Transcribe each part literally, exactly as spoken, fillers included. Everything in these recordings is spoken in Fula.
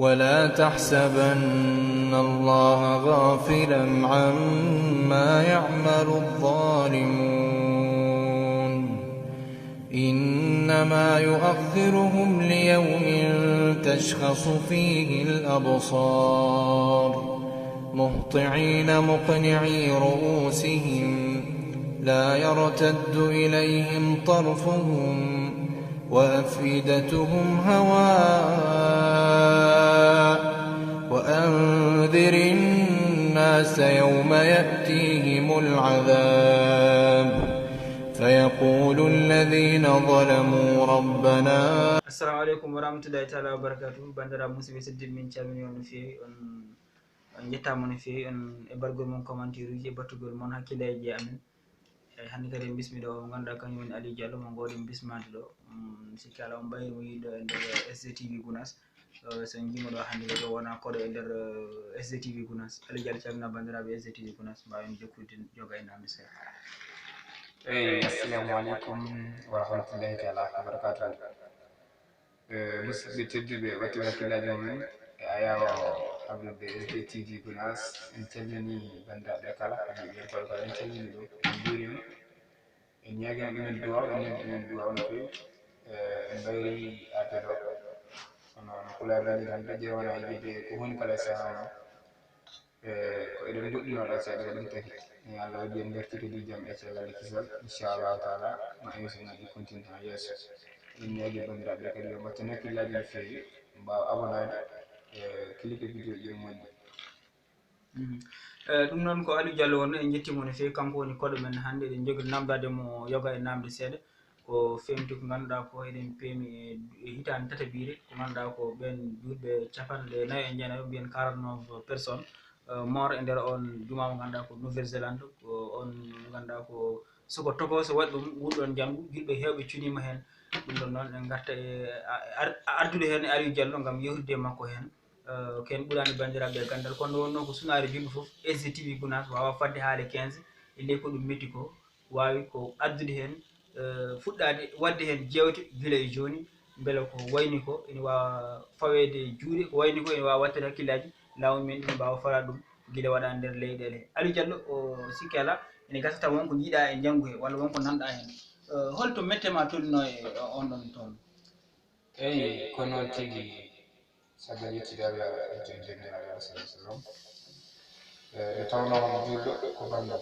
ولا تحسبن الله غافلا عما يعمل الظالمون، إنما يؤخرهم ليوم تشخص فيه الأبصار، مهطعين مقنعي رؤوسهم، لا يرتد إليهم طرفهم، وأفئدتهم هواء، وأنذر الناس يوم يأتيهم العذاب، فيقول الذين ظلموا ربنا. Assalamu aleykum wa rahmatullahi taala wa barakatuh. Bandiraɓe musidɓe tedduɓe, min calmini on no feewi, on on jettama no feewi, on e bargol mon commentaire uji e battugol mon hakkillaji e amen. Eyyi, hannde kadi en bismi ɗo mo ganduɗa kañum woni Aliou Diallo mo gowɗen bismade ɗo. Mm, sikki ala on mbayri mo yiiɗo e nder S D T V Gunas. Eh, so en jimo ɗo hannde kadi o wona koɗo e nder eh, S D T V Gunas. Aliou Diallo, calmina bandiraɓe S D T V Gunas, mbawen jokkude joga e namde seeɗa. Eyyi, assalamu aleykum wa rahmatullahi taala wa barakatuh. Eh, musidɓe tedduɓe, watti hakkillaji mumen e ayawa hablude S D T V Gunas. En calmini bandiraɓe kala, kadi ɓen koɗo kala en calmini ɗum, en juurima. En ñaagino ɗumen duwaw, en ñaagi ɗumen duwaw no feewi. Eh, en mbayri appel o, kono no pulaar nani tan, ɓe ƴewana e jeyde ko woni kala e sahano. Eh, ko eɗen joɗɗinoɗo seeɗa ko ɗum tagi. Ni Allah waɗi en garti kadi jam e cellal e kisal, inchallahu taala ma émission ngaji continue ha yeeso. Min ñaagi bandiraɓe kadi yo mbatten hakkillaji no feewi, mbawa abonade e clique vidéo ji moƴƴi. Mhm. Eh, ɗum noon ko Aliou Diallo wonno, en jettimo no feewi, kanko woni koɗo men hannde. Eɗen jogori namdade mo yoga e namde seeɗa ko femti ko ganduɗa ko eɗen peemi e e hitande tataɓire, ko ganduɗa ko ɓen julɓe capanɗe nayo e jeenayo, mbiyen quarante-neuf personnes eh, mort e nder on juma mo ganduɗa ko Nouvelle Zélande. Ko on ganduɗa ko soko toko so waɗi ɗum wurɗon janngu, julɓe hewɓe cunima hen. Ɗum ɗon noon en garta e a- ar- ardude hen e Aliou Diallo ngam yewtude e makko hen. Eh, ken ɓurani bandiraɓe e gandal, kono wonno ko sunaare julɓe fof, S D T V Gunas wawa fadde haale quinze e nde ko ɗum metti ko, wawi ko addude hen eh, fuɗɗade wadde hen jewte gila e joni, beele ko wayni ko ene wawa fawede e juuɗe, ko wayni ko ene wawa wattede hakkillaji, laamu men ene mbawa fala ɗum gila waɗa nder leyɗele he. Aliou Diallo, o sikki ala ene gasa taw wonko jiiɗa e janngu he walla wonko nanɗa hen. Eh, holto mette ma tolnino e on ɗon toon? Eyyi, ko noon tigi. Caggal yettude Allah e jom jenniraaɓe alayhi salatu wasalam. Eh, nde tawnoo hono juulɗo ko banndam.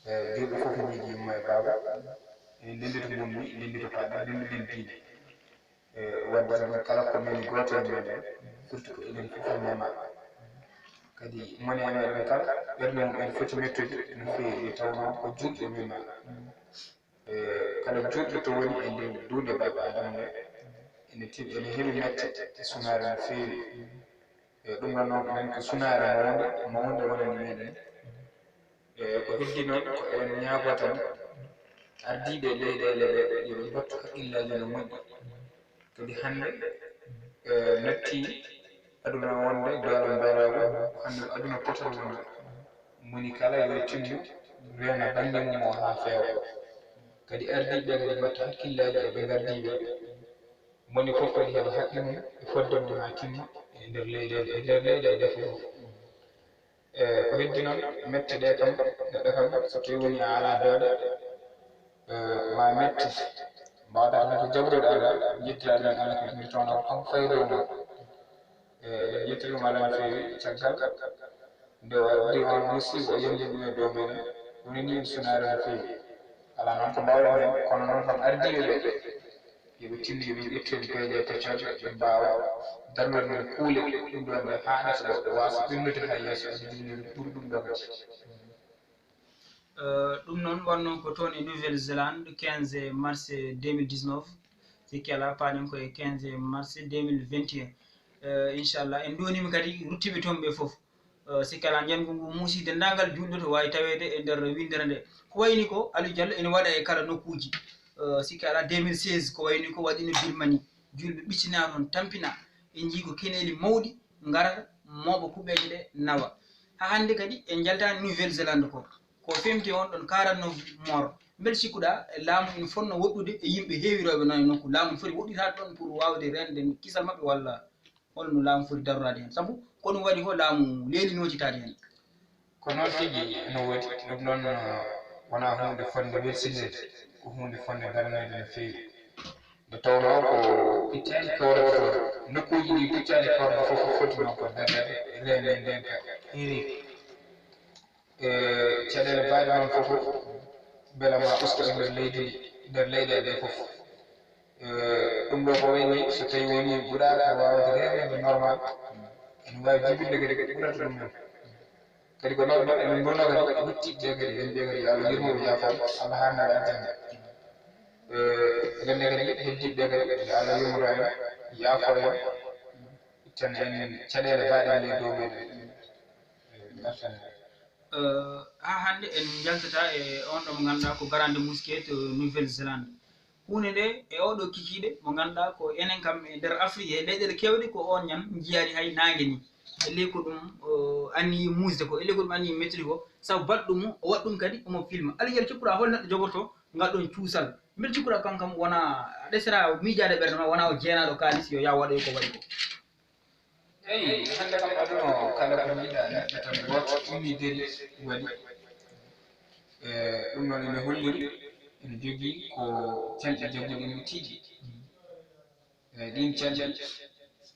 Eh, juulɗo fof miiji yumma e baaba. En ndenndi to ngonmi, ndenndi to paaɗen, ndenndi nden diine. Eh, wadde tan kala ko memi gooto e meɗen, firti ko enen fof en mema. Kadi moni e meɗen kala, ɓernde mum ene foti mettude no feewi, nde tawnoo ko juulɗo mema. Eh, kala juulɗo to woni e nder duunde ɓiɓɓe Aadama nde, ene tiiɗi, ene heɓi mette e sunaare no feewi. E ɗum ɗon noon, ɗum ko sunaare mawnde, mawnde wonani meɗen. E ko heddi noon, ko eɗen ñaagoo tan ardiiɓe leyɗeele ɓe, yo ɓe mbattu hakkillaaji no moƴƴi. Kadi hannde, eh, natti aduna wonde doole mbeelaagu, hannde ko aduna potal wonde. Moni kala yo tinno reena bannge mum o haa feewa. Kadi ardiiɓe kadi mbatta hakkillaaji e ɓe ngardiiɓe. Moni fof kadi heɓa haqqe mum e fodde mum haa timma e nder leyɗeele, e nder leyɗeele ɗe fof. E ko heddi noon, mette ɗe kam, neɗɗo kam so tawi woni a alaa doole, eh, ma metti. Mbawɗa tan ko jaggude Allah, jettiraade men Allah kadi, mi tawno ko kanko fayde o noon. E eɗen jettiri ɗum Allah no feewi caggal nde o addi on musiba, o yamɗini ɗum e dow meɗen, woni ni en sunaare no feewi. Alaa noon ko mbawɗen heen, kono noon kam ardiiɓe ɓe, yo ɓe tinno, yo ɓe ƴettu heen peeje e peccooje, ɓe mbaawa darnude men kuule ɗum ɗo nde haaɗata ɗo, waasa ɓennude haa yeeso, ɓe njogii ɓuri ɗum ɗo kadi. Eh, ɗum noon wonno ko toon e Nouvelle Zélande, quinze mars deux mille dix-neuf, sikki alaa paaɗen ko e quinze mars deux mille vingt et un. Eh, inchallah, en ndonima kadi ruttiɓe toon ɓe fof. Eh, sikki alaa, njanngu ngu muusi denndaangal juulɗo to waawi taweede e nder winndere nde. Ko wayni ko, Aliou Diallo, ene waɗa e kala nokkuuji. Eh, sikki alaa, deux mille seize, ko wayni ko waɗino Birmanie. Juulɓe ɓiccina toon, tampina. En njii ko keneeli mawɗi ngarata, mooɓa kuɓeeje ɗe, nawa. Haa hannde kadi en njaltaani Nouvelle Zélande ko. Ko femti on ɗon quarante-neuf mort. Mbel cikkuɗaa laamu ene fotno woɗɗude e yimɓe heewirooɓe noon e nokku? Laamu ene foti woɗɗitaade ɗon pour waawde reende kisal maɓɓe walla? Holno laamu foti darorade heen? Sabu ko ɗum waɗi ko laamu leeli nootitaade heen. Ko noon tigi no woodi. Ɗum noon wonaa huunde fotnde welsinirde, ko huunde fotnde darneede no feewi. Nde tawnoo ko pittaali kawral fof, nokkuuji ɗi pittaali kawral fof foti noon ko darneede e leyɗe ndeen ka iri. E caɗeele baɗe noon fof, mbela ma usto e nder leydi ndi, nder leyɗe ɗe fof. E ɗum ɗo ko wayni so tawi woni ɓuraaka waawde rewde normal, ene waawi jibinde kadi ko ɓurata ɗum noon. Kadi ko noon noon emin mbonno kadi ɓuttiɓe kadi, ɓen ɓe kadi yo Allah yurmo ɓe yaafo ɓe, Allah harna ɓe aljanna. E enen ne kadi heddiɓe kadi yo Allah yurmo en, yaafo en, ittana en caɗeele baɗe e dow meɗen. Haa hannde en njaltata e on ɗo mo ngannduɗaa ko Garande Mosquée to Nouvelle Zélande. Huunde nde e oɗo kikiiɗe mo ngannduɗaa ko enen kam e nder Afrik e leyɗeele keewɗe ko on ñan njiyaani hay naange ni. Ellee ko ɗum anniyi muusde ko, ellee ko ɗum anniyi mettude ko, sabu baɗɗo mum o waɗa ɗum kadi omo filma. Alijeri cikkuɗaa hol neɗɗo jogorto ngal ɗon cuusal? Mbele cikkuɗaa kam kam wona a ɗesata miijaade ɓernde ma, wona o jeenaaɗo kaalis yo yaw waɗoyo ko waɗi ko? Eyi, hannde kam aduna o kala ko njiɗa neɗɗo tan gooto ummi dari waɗi. E ɗum noon ene holliri ene jogii ko canɗi jagguɗi mo tiiɗi. E ɗiin canɗi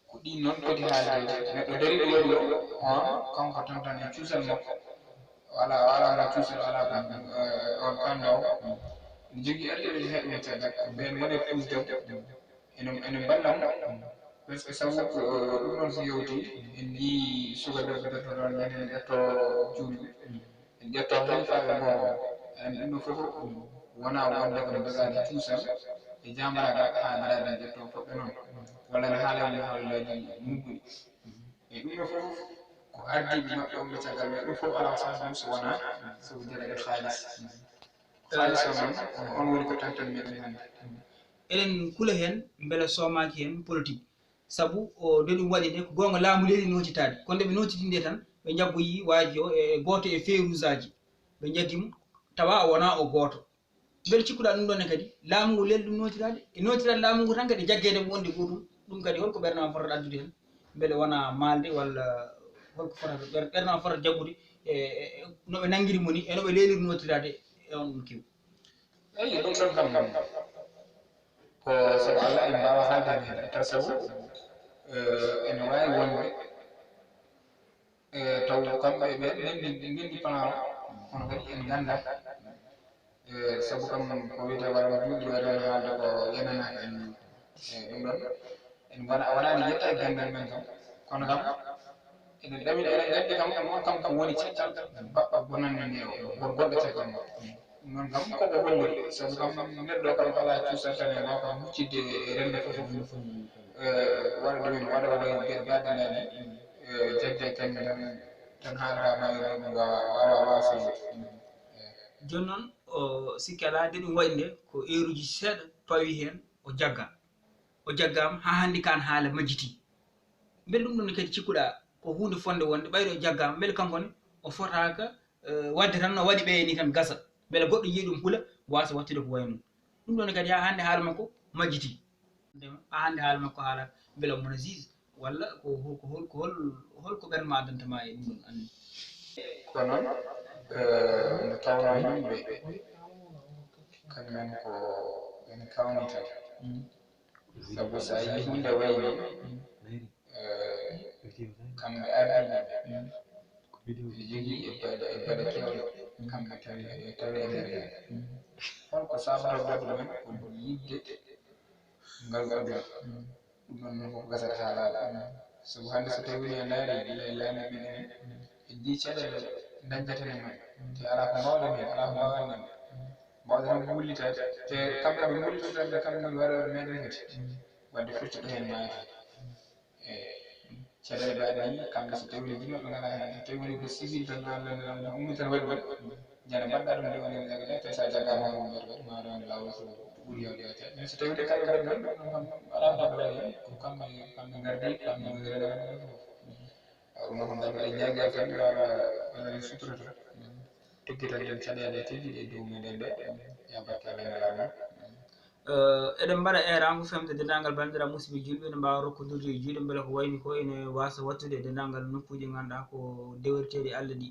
ko ɗiin noon poti haalde. Neɗɗo dariiɗo waɗi o, on kanko tan tan e cuusal makko. Wala wala wala cuusal wala on kanɗo o. Ene jogii arde ɓe heɓe caggal ɓeen waɗe puusde. Ene ene mballa mo. Parce que sabu ko ɗum ɗon so yewti en njii suka debbo debbo ɗon ñande ene ƴetto juulɓe, en ƴetto halifaaɓe goomo. En ɗum ɗo fof wona wonde ko dogaaji cuusal e jaambaraagal haa daraade en ƴetto fof ɓe noon. Walla ne haala en haalaaji mugguɗi. E ɗum ɗo fof ko ardiiɓe maɓɓe umɓe caggal ɓe ɗum fof alaa saas ɗum so wona sabu jaraɓe haalis. Haalis o noon on woni ko tantan meɗen hannde. Eɗen kula heen mbele soomaaki heen politique. Sabu o nde ɗum waɗi nde ko goonga laamu leeli nootitaade, kono nde ɓe nootiti nde tan ɓe njaggoyi waaji o e gooto e feerusaaji, ɓe njaggi mo tawa o wonaa o gooto. Mbele cikkuɗaa ɗum ɗoon ne kadi laamu ngu leeli ɗum nootitaade e nootitaade laamu ngu tan kadi jaggeede mo wonde gootum? Ɗum kadi holko ɓernde ma fotata addude heen? Mbele wona maalde walla holko fotata ɓernde ma fotata jaggude e no ɓe nanngiri mo ni e no ɓe leeliri nootitaade e on ɗum kew? Eyi ɗum ɗon kam ko sabu Allah en mbaawa haalde heen taw sabu ene waawi wonde e taw kamɓe ɓe ndenndi ndenndi plan o kono kadi en ngannda e sabu kam ko wiyetee walla juulɗi waɗi heen haalde ko yenanaaka en e ɗum ɗon en ngona a waɗaani yetta e ganndal men kam kono kam eɗen ɗamin eɗen nganndi kam on kam kam woni caggal baɓɓa bonannde nde o won goɗɗo caggal makko ɗum noon kam koko holliri sabu kam neɗɗo kam alaa cuusal tan e ma kam huccidde e rende fof waɗa ɗumen waɗa waɗa geɗe baɗɗe nani jagge tan tan tan haalata ma e ɗum wawa wawa wawa seyde jooni noon o sikki alaa de ɗum waɗi nde ko eeruji seeɗa pawi heen o jagga o jaggaama haa hannde kaan haala majjitii. Mbele ɗum ɗoon ne kadi cikkuɗaa ko huunde fotnde wonde ɓayri o jaggaama mbele kanko ne o fotaaka waɗde tan no waɗi ɓeye ni tan gasa mbele goɗɗo yiyi ɗum hula waasa waɗtude ko wayi noon. Ɗum ɗoon ne kadi haa hannde haala makko majjitii. Haa hannde haala makko haalaaka mbele omo wona juge walla ko hol ko hol ko hol holko ɓernde ma addanta ma e ɗum ɗoon anndi. Ko noon nde tawnoo yimɓe kañumen ko ene kawnita. Sabu so a yii huunde wayi noon kamɓe ardiiɓe ɓe ɓe jogii e baɗe e baɗe kewɗe kamɓe tawi e tawi e nder heen holko saabata waɗde men ko yiɗde ngal aduna ɗum ɗon noon koko gasata haa laaɓa sabu hannde so tawi woni a ndaari gila e laami men en en njii caɗeele dañjatene men te alaa ko mbaawɗen heen alaa ko mbaawani men mbaawɗen tan ko wullitaade te kamɓe ɓe ngullitata ɓe kamɓe ngoni waɗooɓe meɗen kadi waɗde firtuɓe heen maayata e caɗeele baɗe ni kamɓe so tawi woni jinoɓe ngala heen so tawi woni ko civil tan anndande ummi tan waɗi waɗi jana mbaɗɗa ɗum de woni jagade tawi sa jaggama ɗum waɗi waɗi ma ɗon lawol so ɓuri yawde o caɗ mais so tawi de kamɓe mbaɗi waɗi ɗum kam ala mbaɗɗo waɗi heen ko kamɓe kamɓe ngardi kamɓe woni rewɓe ɗum ɗum ko mbaɗɗo e ñaagal tan wala wala sutura tan tuggitan ɗen caɗeele tigi ɗe dow meɗen ɗe ya barke allah ngalama Eh, eɗen mbaɗa eeraango femde denndaangal banndiraaɓe musidɓe julɓe, ene mbaawa rokkondirde e juuɗe mbele ko wayni ko ene waasa waɗtude e denndaangal nokkuuji ɗi ngannduɗaa ko dewirteeɗi Allah ɗi.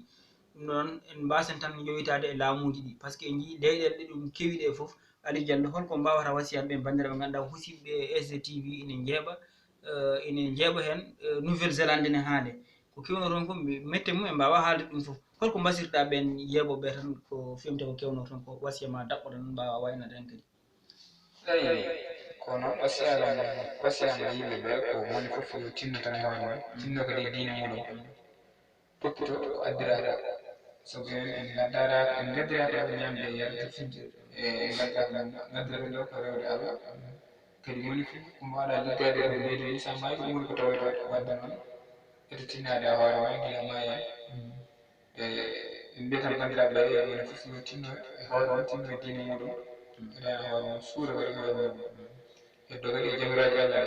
Ɗum noon, en mbaasen tan yowitaade e laamuuji ɗi, par ce que en njiyii leyɗeele ɗe ɗum kewi ɗe fof. Aliou Diallo, holko mbaawata wasiyande ɓe banndiraaɓe ngannduɗaa ko husiɓe e S D T V ene njeeɓa, eh, ene njeeɓa heen, eh, Nouvelle Zélande ne haale. Ko kewno toon ko mette mum en mbaawaa haalde ɗum fof. Holko mbasirɗaa ɓeen yeeɓooɓe tan ko fewte ko kewno toon ko wasiya ma daɓɓo tan mbaawa waynade heen kadi? Eyi, kono wasiyama, wasiyama yimɓe ɓe ko moni fof yo tinno tan e hoore mum, tinno kadi e diine muɗum, toppito ko addiraaɗo. Sabu en, en ngaddaɗa, en ngaddiraka ko ñamde e yarde, e ngadda-, ngadduɗen ɗo ko rewde Allah. Kadi moni fof ko mbaɗa liggaade e leydi ndi, sa maayi ko ɗum woni ko tawoyta. Wadde noon, eto tinnaade e hoore ma gila maayi. E, en mbiyat tan banndiraaɓe ɓe, yo enen fof yo tinno e hoore mum, tinno e diine muɗum. Eɗen hoore mum suura waɗi hoore mum. Heddo kadi e jamiraaji Allah.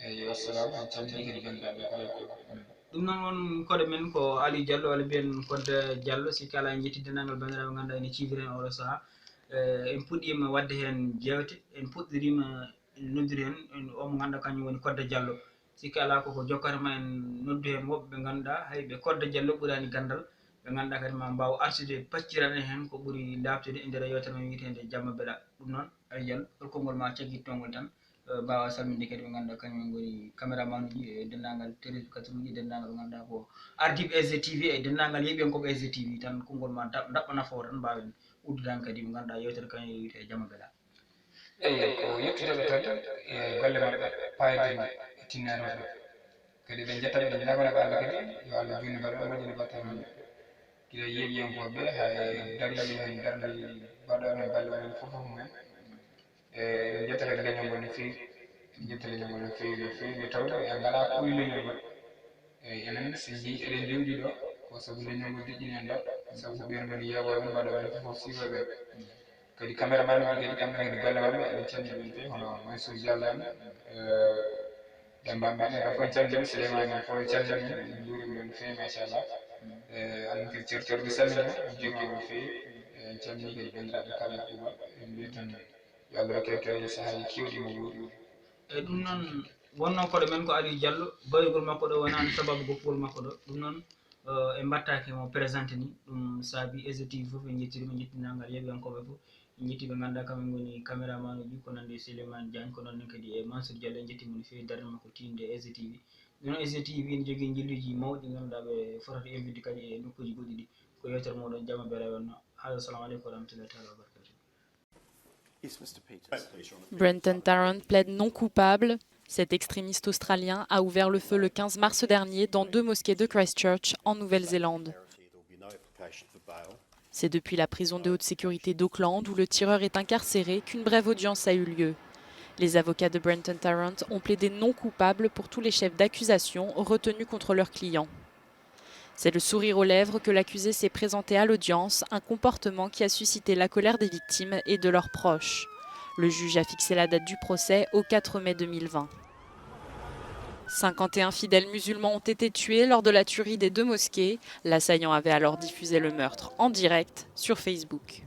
Eyi, wassalam, en calminii kadi banndiraaɓe kala e kala. Ɗum noon won koɗo men ko Aliou Diallo, walla mbiyen Kodde Diallo, sikke alaa en njetti denndaangal banndiraaɓe ngannduɗaa ene ciifiri en oɗo sahaa. Eh, en puɗɗiima waɗde heen jeewte, en puɗɗiriima noddude heen, en, o mo ngannduɗaa kañum woni Kodde Diallo. Sikke alaa ko ko jokkata ma en noddu heen woɓɓe ɓe ngannduɗaa hay ɓe Kodde Diallo ɓuraani ganndal, ɓe ngannduɗaa kadi ma mbaaw artude paccirana heen ko ɓuri laaɓtude e nder yeewtere men wiyeteende Jamma Belaa. Ɗum noon, Aliou Diallo, hol konngol ma caggittongol tan, eh, mbaawa salminde kadi ɓe ngannduɗaa kañum en ngoni caméraman uji e denndaangal téléspectateur uji, e denndaangal ɓe ngannduɗaa ko ardiiɓe S D T V e denndaangal yeeɓiyankooɓe S D T V tan, konngol ma daɓ-, daɓɓa nafoowo tan mbaawen uddude heen kadi ɓe ngannduɗaa yeewtere kañum e wiyetee Jamma Belaa. Eyi, ko yettude ɓe tan e golle maɓɓe paayde e tinnaare maɓɓe. Kadi ɓe njetta ɓe, ɓe ñaagana ɓe Allah kadi, yo Allah juutnu balɗe, moƴƴina batte maɓɓe. Gila yeeɓiyankooɓe ɓe, hay darnde men, darnde baɗɗo men balɗe men fof, fof mum en. E, en njetta kadi leñol ngol no feewi, en njetta leñol ngol no feewi, no feewi, nde tawde en ngalaa ko ɓuri leñol ngol. Eyi, enen, so njii-, eɗen njowdi ɗo, ko sabu leñol ngol deƴƴini en ɗo, sabu ko ɓeen ngoni yeeɓooɓe, mbaɗooɓe fof, fof siiɓooɓe. Kadi caméraman uji kadi, kamɓe kadi golle maɓɓe, eɗen calmina ɓe no feewi, hono Mansour Diallo en, eh, Demba Mbaye en, kamɓe fof en calmina, Souleymane en fof en calmina, en njuurima ɓe no feewi, machallah. Eh, aɗa anndi kadi Ceerno Ceerno mi salmina, mi juurima no feewi. Eh, en calmini kadi banndiraaɓe kala e kuuɓal, en mbiyat tan yo Allah rokku en kadi sahaaji keewɗi mo wuuri. Eyi, ɗum noon, wonnoo koɗo men ko Aliou Diallo, bayrugol makko ɗo wonaani sababu goppugol makko ɗo. Ɗum noon, eh, en mbaɗtaake mo présenté ni, ɗum saabi S D T V fof, en njettii ɗum, en njettii denndaangal yeeɓiyankooɓe fof. En njettii ɓe ngannduɗaa kamɓe ngoni caméraman uji, ko nanndi e Souleymane Diagne, ko noon ne kadi e Mansour Diallo, en njettii mo no feewi darnde makko tiiɗnde e S D T V. Ɗum noon S D T V ene jogii njilluuji mawɗi ɗi ngannduɗaa ɓe fotata invitde kadi e nokkuuji goɗɗi ɗi. Ko yeewtere mooɗon Jamma Belaa wonnoo. Haaɗo, assalamu aleykum wa rahmatullahi taala wa barakatuh. Brenton Tarrant plaide non coupable. Cet extrémiste australien a ouvert le feu le quinze mars dernier dans deux mosquées de Christchurch, en Nouvelle-Zélande. C'est depuis la prison de haute sécurité d'Auckland, où le tireur est incarcéré, qu'une brève audience a eu lieu. Les avocats de Brenton Tarrant ont plaidé non coupable pour tous les chefs d'accusation retenus contre leur client. C'est le sourire aux lèvres que l'accusé s'est présenté à l'audience, un comportement qui a suscité la colère des victimes et de leurs proches. Le juge a fixé la date du procès au quatre mai deux mille vingt. Cinquante et un fidèles musulmans ont été tués lors de la tuerie des deux mosquées. L'assaillant avait alors diffusé le meurtre en direct sur Facebook.